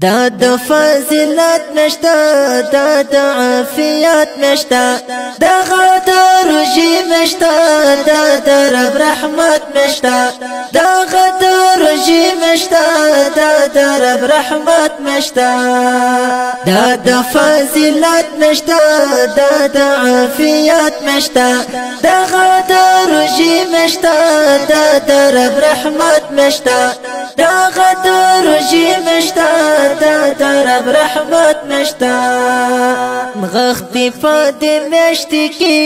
دا د فضیلت نشته، دا د عافیت نشته، دا د روژې نشته، دا د رب رحمت نشته، دا د روژې نشته، دا د رب رحمت نشته، دا د فضیلت نشته، دا د عافیت نشته، دا د روژې نشته، دا د رب رحمت نشته، دا د روژې نشته، دا د رب رحمت نشته. غختی په دې میاشتې کې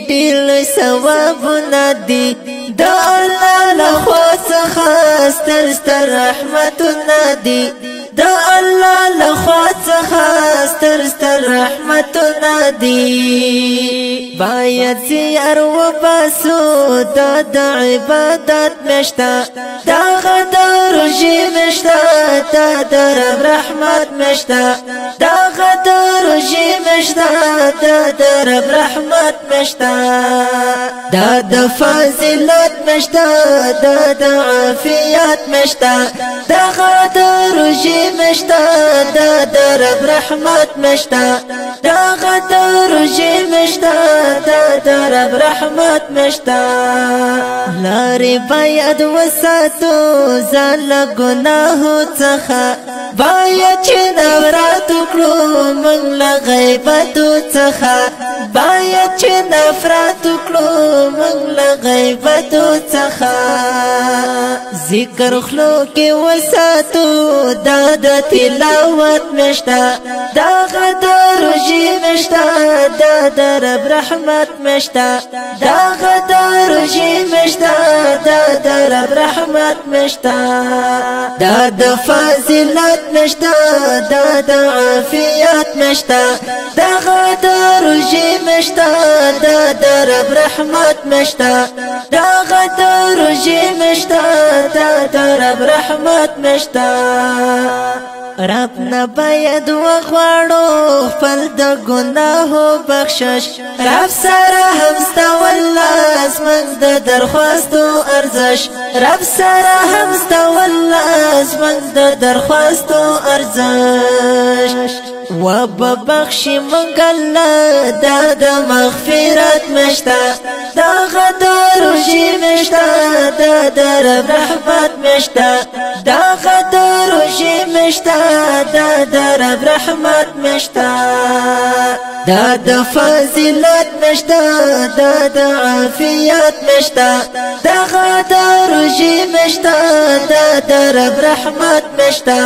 ډېر لوی ثوابونه دي، د الله لخوا څخه ستر ستر رحمتونه دي، د الله لخوا څخه ستر ستر رحمتونه دي. باید زیار وباسو، دا د عبادت میاشته، دا د روژې میاشته، دا د رب رحمت میاشته، دا د روژې میاشته، دا د رب رحمت میاشته، دا د فضیلت میاشته، دا د عافیت میاشته، دا د روژې میاشته، دا د رب رحمت میاشته، دا د روژې میاشته، دا د رب رحمت میاشته. لارې باید وساتو ځان له ګناهو څخه، باید چې نفرت وکړو موږ له غیبتو څخه، باید چې نفرت وکړو موږ له غیبتو څخه. ذکر خلو کې وساتو، دا د تلاوت میاشته، دا د روژې میاشته، دا د رب رحمت میاشته، دا د روژې میاشته، دا د رب رحمت میاشته، دا د فضیلت میاشته، دا د عافیت میاشته، دا د روژې میاشته، دا د رب رحمت میاشته، دا د روژې میاشته، دا د رب رحمت میاشته. رب نه باید وغواړو خپل د ګناهو بخشش، رب سره هم ستا والله زموږ د درخواستو ارزش، رب سره هم ستا والله زموږ د درخواستو ارزش. وببخشي مونږ الله، دا د مغفرت میاشته، دا د روژې میاشته، دا د رب رحمت میاشته، دا د روژې میاشته، دا د رب رحمت میاشته، دا د فضیلت میاشته، دا د عافیت میاشته، دا د روژې میاشته، دا د رب رحمت میاشته،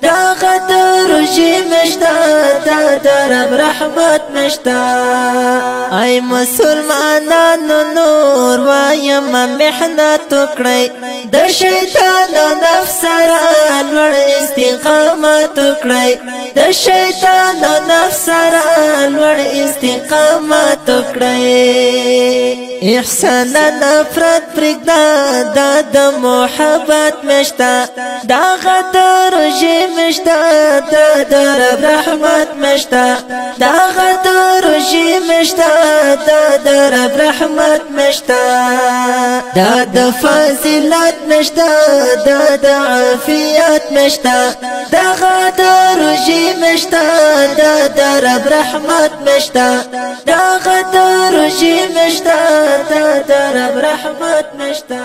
دا د روژې میاشته، دا د رب رحمت میاشته. ای مسلمانانو نور وایم محنت وکړئ، د شیطان نفس سره لوړ استقامت وکړئ، د شیطان نفس سره لوړ استقامت وکړئ. احسان نفرت پرېږده، دا د محبت میاشته، دا د روژې میاشته، دا د رب رحمت میاشته، دا د روژې میاشته، دا د رب رحمت میاشته، دا د فضیلت میاشته، دا د عافیت میاشته، دا د روژې میاشته، دا د رب رحمت میاشته، دا د روژې میاشته، دا د رب رحمت میاشته.